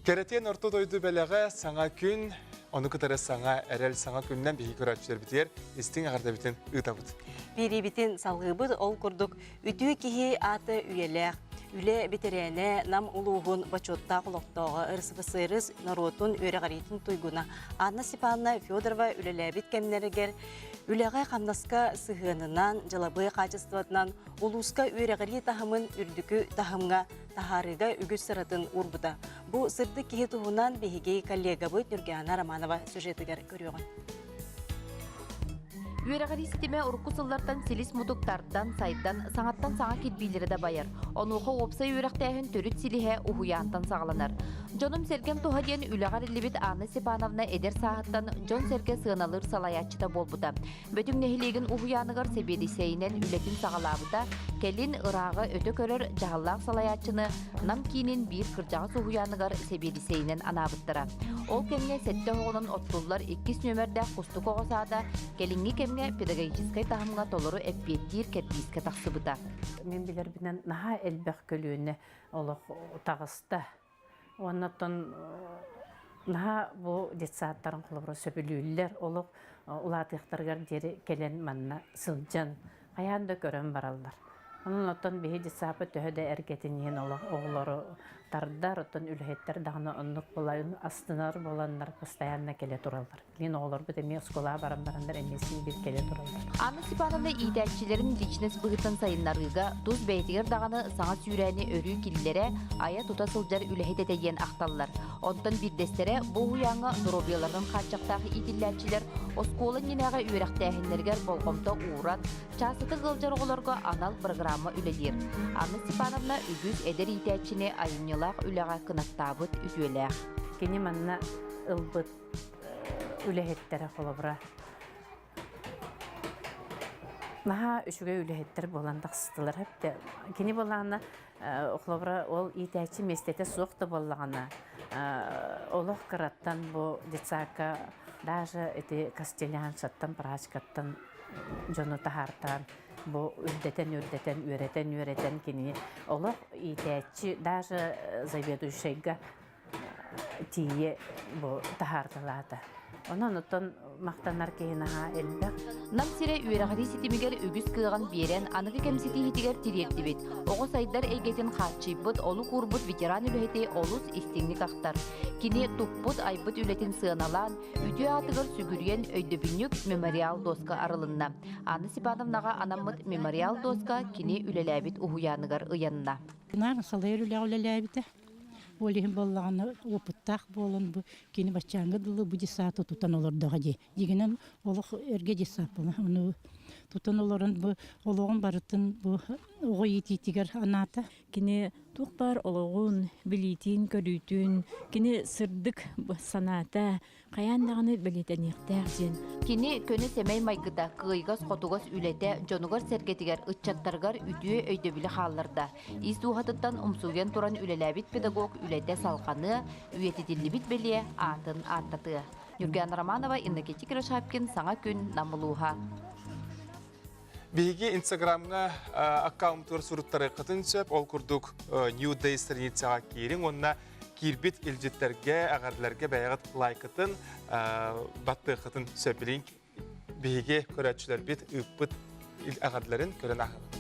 Кэрэтиэн орто дойду бэлэҕэ саҥа күн, ону кытары саҥа эрэл саҥа күннэн биһиги көрөөччүлэрбитигэр истиҥ эҕэрдэбитин ыытабыт. Биэриибитин салгыыбыт. Ол курдук үтүө киһи аата үйэлээх, үлэ бэтэрээнэ, Нам улууһун бочуоттаах олохтооҕо, РСФСР норуотун үөрэҕириитин туйгуна Анна Степановна Федорова үлэлээбит кэмнэригэр үлэҕэ-хамнаска сыһыанынан, дьылабыай хаачыстыбатынан улууска үөрэҕирии таһымын үрдүкү таһымҥа таһаарыыга үгүс сыратын уурбута. Бу сырдык киһи туһунан биһиги коллегабыт Нюргиана Романова сюжетыгар көрүөҕүн. Үөрэҕирии ситимэ урукку сыллартан силис-мутук тардан, сайдан, саҥаттан саҥа кирбиилэри да байар. Онуоха уопсай үөрэхтээһин төрүт силиһэ уһуйаантан саҕаланар. Дьонум-сэргэм туһа диэн үлэҕэ эриллибит Анна Степановна эдэр сааһыттан дьон-сэргэ сыаналыыр салайааччыта буолбута. Бөтүҥ нэһилиэгин уһуйааныгар сэбиэдиссэйинэн үлэтин саҕалаабыта, кэлин ырааҕы өтө көрөр дьаһаллаах салайааччыны Нам киинин биир кырдьаҕас уһуйааныгар сэбиэдиссэйинэн анаабыттара. Ол кэмҥэ сэттэ оҕонон оттуллар иккис нүөмэрдээх Кустук оҕо саада кэлиҥҥи кэмҥэ педагогическай таһымҥа толору эппиэттиир кэрдиискэ тахсыбыта. Мин билэрбинэн наһаа элбэх көлүөнэ олох таҕыста. Уонна оттон наһаа бу детсадтарын холобура сөбүлүүллэр, олох улаатыахтарыгар диэри кэлэн манна сылдьан хайаан да көрөн бараллар. Онон оттон биһи детсадпыт төһө да эргэтин иһин олох оҕолору тардар, оттон үлэһиттэр даҕаны оннук буолан астынар буоланнар постоянно кэлэ тураллар. Мин оҕолорбут эмиэ оскуолаҕа баран бараннар эмиэ син биир кэлэ тураллар. Анна Степановна иитээччилэрин личность быһыытынан сайыннарыыга тус бэйэтигэр даҕаны саҥа сүүрээни өрүү киллэрэ, айа-тута сылдьар үлэһит этэ диэн ахталлар. Онтон биирдэстэрэ бу уһуйааҥҥа доруобуйаларын хааччахтаах иитиллээччилэр оскуола иннинээҕи үөрэхтээһиннэригэр болҕомто ууран, чаастатык ыалдьар оҕолорго анал программа үлэлиир. Анна Степановна үгүс эдэр иитээччини айымньылаах үлэҕэ кынаттаабыт үтүөлээх. Кини манна ылбыт үлэһиттэрэ холобура наһаа үчүгэй үлэһиттэр буолан тахсыстылар кини буоллаҕына холобура ол иитээччи миэстэтэ суох да буоллаҕына олох кыраттан бу детсадка даже ити кастеляншаттан прачкаттан дьону таһаартаан бу үрдэтэн үрдэтэн үөрэтэн үөрэтэн кини олох иитээччи даже заведующайга тиийэ бу таһаарталаата. Онон оттон махтанар киһи наһаа элбэх. Нам сирэ үөрэҕирии ситимигэр үгүс кыаҕын биэрэн, аныгы кэм ситиһиитигэр тириэрдибит. Оҕо сайдар эйгэтин хааччыйбыт, олук уурбут ветеран үлэһити олус истиҥник ахтар. Кини туппут, айбыт үлэтин сыаналаан, үтүө аатыгар сүгүрүйэн өйдөбүнньүк мемориал доска арылынна. Анна Степановнаҕа анаммыт мемориал доска кини үлэлээбит уһуйааныгар ыйанна. Наар салайар үлэҕэ үлэлээбитэ. Ол иһин буоллаҕына опыттаах буолан бу кини баччааҥҥа дылы бу десааты тутан олордоҕо дии. Дьиҥинэн олох эргэ десаат буолла. Ону тутан олорон бу олоҕун барытын бу оҕо иитиитигэр анаата. Кини туох баар олоҕун, билиитин, көрүүтүн, кини сырдык санаата, хайаан даҕаны бэлиэтэниэхтээх диэн. Кини көнө-сэмэй майгыта, кыайыгас-хотугас үлэтэ дьонугар-сэргэтигэр, ыччаттарыгар үтүө өйдөбүлү хаалларда. Ис дууһатыттан умсугуйан туран үлэлээбит педагог үлэтэ салҕаныа, үйэтитиллибит бэлиэ аатын ааттатыа. Нюргиана Романова, Иннокентий Кирашапкин, Саҥа күн, Нам улууһа. Биһиги Инстаграмҥа аккаунтугар суруттарыаххытын сөп. Ол курдук New Day страницаҕа киириҥ уонна киирбит илдьиттэргэ, эҕэрдэлэргэ бэйэҕит лайкытын баттыаххытын сөп. Билигин биһиги көрөөччүлэрбит ыыппыт эҕэрдэлэрин көрөн ааһабыт.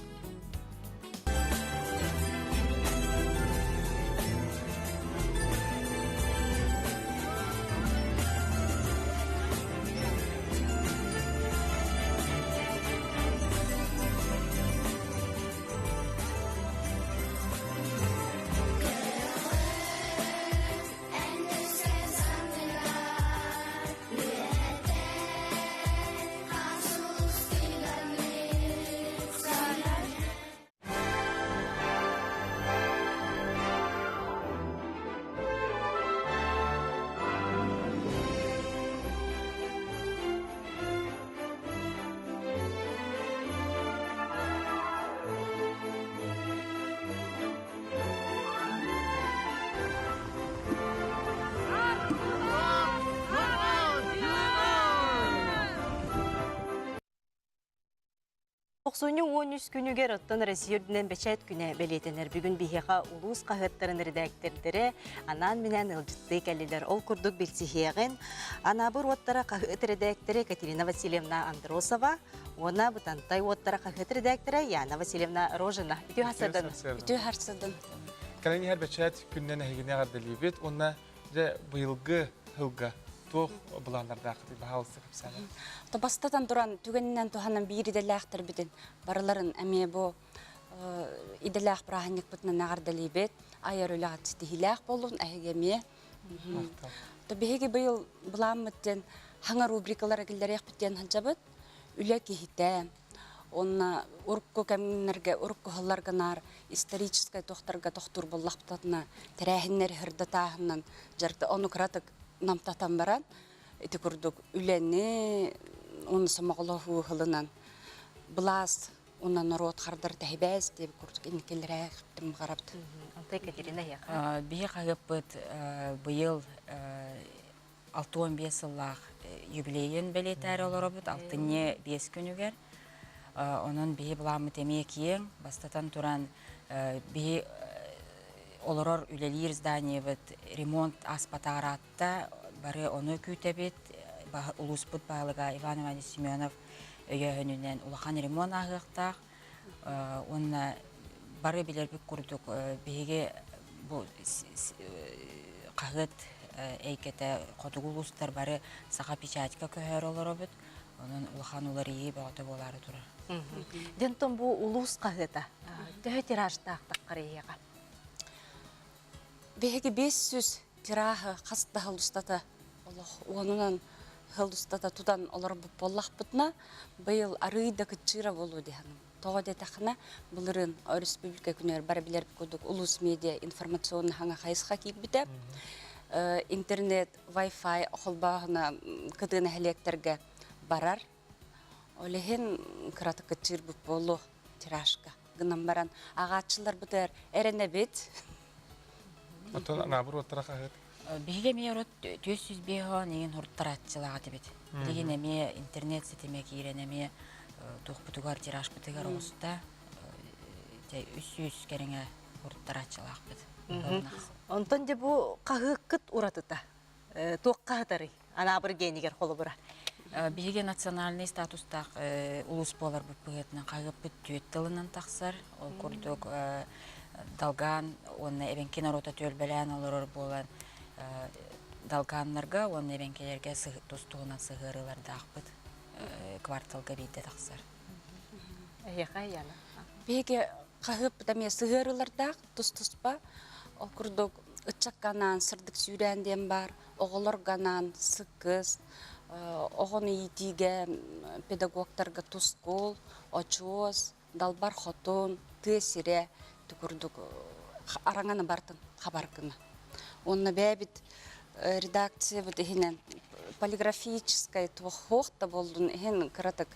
Тохсунньу 13 күнүгэр оттон Россия үрдүнэн бэчээт күнэ бэлиэтэнэр. Бүгүн биһиэхэ улуус хаһыаттарын эрэдээктэрдэрэ анаан-минээн ыалдьыттыы кэллилэр. Ол курдук билсиһиэҕин Анаабыр уоттара хаһыат эрэдээктэрэ Екатерина Васильевна Андросова уонна Бытантай уоттара хаһыат эрэдээктэрэ Яна Васильевна Рожина. Үтүө харсыдан. Үтүө харсыдан. Кэлэн иһэр бэчээт күнүнэн эһигини эҕэрдэлиибит уонна дьэ быйылгы сылга туох былааннардааххытый баһаалыста кэпсээн. Бастатан туран түгэнинэн туһанан биир идэлээхтэрбитин барыларын эмиэ бу идэлээх бырааһынньыкпытынан эҕэрдэлиибит. Айар үлэҕит ситиһиилээх буоллун эһиги эмиэ. Биһиги быйыл былааммыт диэн хаҥа рубрикалара киллэриэхпит диэн сылдьабыт. Үлэ киһитэ, Уонна урукку кэмнэргэ, урукку сылларга наар историческай туохтарга тохтуур буоллахпытына, тэрээһиннэри сырдатааһынынан дьарыкта ону кыратык намтатан баран, ити курдук үлэни уонна сомоҕолоһуу сылынан былаас уонна норуот хардар тэһибээс диэбит курдук инникилэрээхтим баҕарабыт. Онто Екатерина эһиэхэ. Биһи хаһыаппыт быйыл 65 сыллаах юбилейын бэлиэтээри олоробут алтынньы 5 күнүгэр. Онон биһи былааммыт эмиэ киэҥ. Бастатан туран, биһи олорор үлэлиир зданиебыт ремонт ааспатаараатта бары ону күүтэбит. Улууспут баһылыга Иван Иванович Семенов өйөөһүнүнэн улахан ремонт ааһыахтаах. Уонна бары билэрбит курдук биһиги бу хаһыат эйгэтэ хотугу улуустар бары саха печатька көһөөрү олоробут. Онон улахан уларыйыы бөҕөтө буолаары турар. Дьонтон бу улуус хаһыата төһө тиражтаах таххар эһиэхэ? Биһиги 500 тираһы хас да сыл устата олох уонунан сыл устата тутан олорбут буоллахпытына, быйыл арыый да кыччыыра буолуо диэхиним. Тоҕо диэтэххинэ, былырыын республика күнүгэр бары билэр курдук улуус медиа информационный хаҥа хайысха киирбитэ. Интернет, Wi-Fi холбооһуна кытыы нэһилиэктэргэ барар. Ол иһин кыратык кыччыырбыт буолуо тиражка гынан баран аҕааччыларбытыгар эрэнэбит. Оттон Анаабыр уоттара хаһыат? Биһиги эмиэ урут 405 иҥин хуруттарааччылаах этибит. Билигин эмиэ интернет ситимэ киирэн эмиэ туохпутугар, тиражпытыгар оҕуста 300 кэриҥэ хуруттарааччылаахпыт. Онтон дьэ бу хаһыаккыт уратыта туохха сытарый? Анаабыр генигэр холобура. Биһиги национальный статустаах улуус буоларбыт быһыытынан хаһыаппыт түөрт тылынан тахсар. Ол курдук Долган уонна эбэҥки норуота түөлбэлээн олорор буолан долганнарга уонна эбэҥкилэргэ тус-туһунан сыһыарыылардаахпыт. Кварталга биирдэ тахсар. Эһиэхэ Яна. Биһиги хаһыаппыт эмиэ сыһыарыылардаах тус-туспа. Ол курдук ыччакка анаан сырдык сүүрээн диэн баар, оҕолорго анаан сыккыс, оҕону иитиигэ педагогтарга тускул, очуос, далбар хотун, тыа сирэ курдук араҥаны бартын хабар гына. Уонна бэйэбит редакциябыт иһинэн полиграфическай туох да буоллун иһин кыратык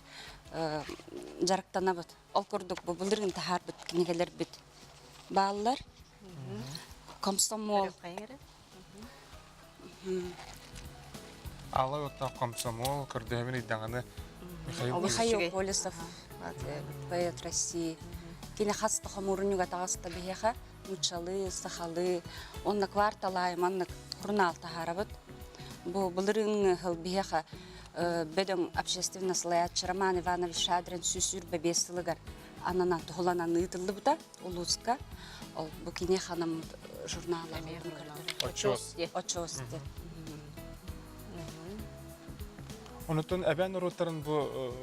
дьарыктанабыт. Ол курдук бу былырыын таһаарбыт кинигэлэрбит бааллар. Комсомол. Алай оттоох комсомол көрдөһөбүн ыйдаҥаны Михаил Михаил Колесов, поэт России. Кини хас да хомуурунньуга таҕыста биһиэхэ нууччалыы, сахалыы, уонна кварталаай маннык журнал таһаарабыт. Бу былырыыҥҥы сыл биһиэхэ бөдөҥ общественный салайааччы Роман Иванович Шадрин 125 сылыгар ананан туһуланан ыытыллыбыта улууска. Ол бу кини ханаммыт журнала Очуос. Очуос диэн. Онутун эбээн норуоттарын бу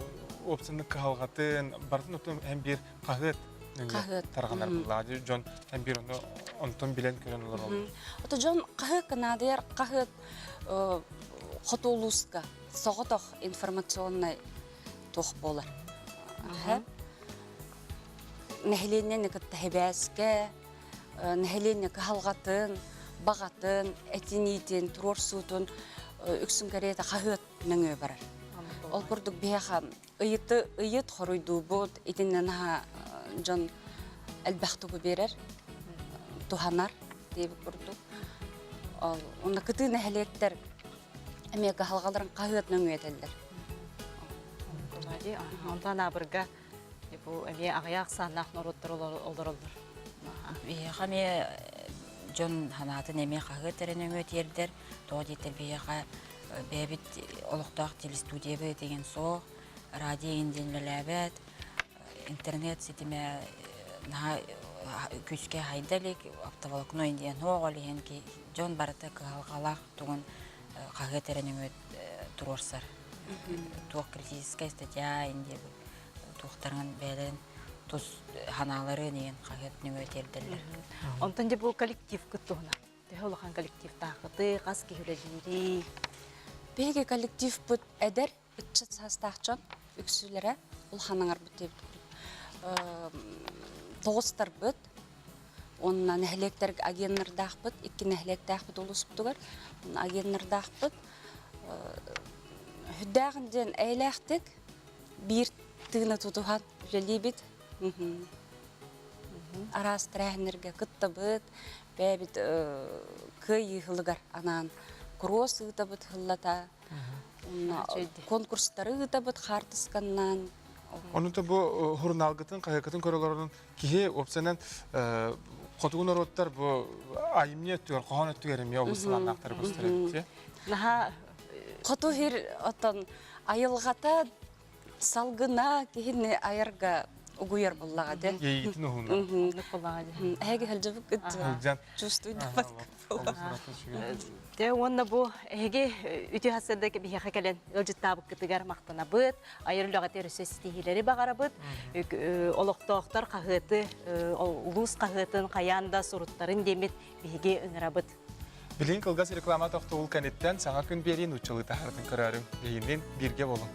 опцияны кыһалҕатын бартын отун һэм биир хаһыат Хаһыат. тарҕанар буллаа дьон һэм биир ону онтон билэн көрөн олороллор. Ото дьон хаһыакка наадыйар хаһыат хоту улууска соҕотох информационнай туох буолар. Нэһилиэнньэни кытта хэбээскэ, нэһилиэнньэ кыһалҕатын, баҕатын, этиниитин, туруорсуутун үксүн кэриэтэ хаһыат нөҥүө барар. Ол курдук биһиэхэ ыйыты ыйыт хоруйдуубут, итиннэ наһаа дьон элбэх тугу биэрэр, туһанар диэбит курдук. Ол уонна кытыы нэһилиэктэр эмиэ кыһалҕаларын хаһыат нөҥүө этэллэр. Онтон Анаабырга. Бу эмиэ аҕыйах ахсааннаах норуоттар олороллор. Биһиэхэ эмиэ дьон санаатын эмиэ хаһыат эрэ нөҥүө тиэрдэр. Тоҕо диэтэр биһиэхэ бэйэбит олохтоох телестудиябыт деген суох, радио иһин диэн үлэлээбэт, интернет ситимэ наһаа күүскэ хайда илик, оптоволокно диэн суох, ол иһин дьон барыта кыһалҕалаах тугун хаһыат эрэ нөҥүө туруорсар. Туох критическая статья индия туохтарын бэйэлэрин тус ханааларын иһин хаһыат нөҥүө тиэрдэллэр. Онтон дьэ бу коллективкыт туһунан. Төһө улахан коллективтааххытый, хас киһи үлэлиирий? Биһиги коллективпыт эдэр ыччат саастаах дьон үксүлэрэ улахан аҥарбыт диэбит тоҕустарбыт уонна нэһилиэктэргэ агеннардаахпыт, икки нэһилиэктээхпит улууспутугар агеннардаахпыт. Үрдээҕин диэн эйэлээхтик биир тыына тутуһан үлэлиибит. Араас тэрээһиннэргэ кыттабыт, бэйэбит кыайыы ыһылыгар анаан куруос ыытабыт ыһыллата, конкурстары ыытабыт хаартысканнан. Онута бу журналгытын, хаһыаккытын көрө олорон киһи уопсайынан хотугу норуоттар бу айымньы өттүгэр, хоһоон өттүгэр эмиэ олус талааннаахтар көстөр эбит. Наһаа Хоту сир оттон айылҕата салгына киһини айарга угуйар буллаҕа дэ. Иэйиитин уһуна. Оннук буллаҕа дии. Эһиги сылдьыбыккыт Сылдьан. чувствуйдаппат. Дьэ уонна бу эһиги үтүө сарсыарда биһиэхэ кэлэн ыалдьыттаабыккытыгар махтанабыт, айар үлэҕитигэр өссө ситиһиилэри баҕарабыт. Олохтоохтор хаһыаты, улуус хаһыатын хайаан да суруттарын диэммит биһиги ыҥырабыт. Билигин кылгас реклама тохтобул кэнниттэн саҥа күн биэрии нууччалыы таһаарытын көрөөрүҥ. Эһигинниин бииргэ буолуҥ.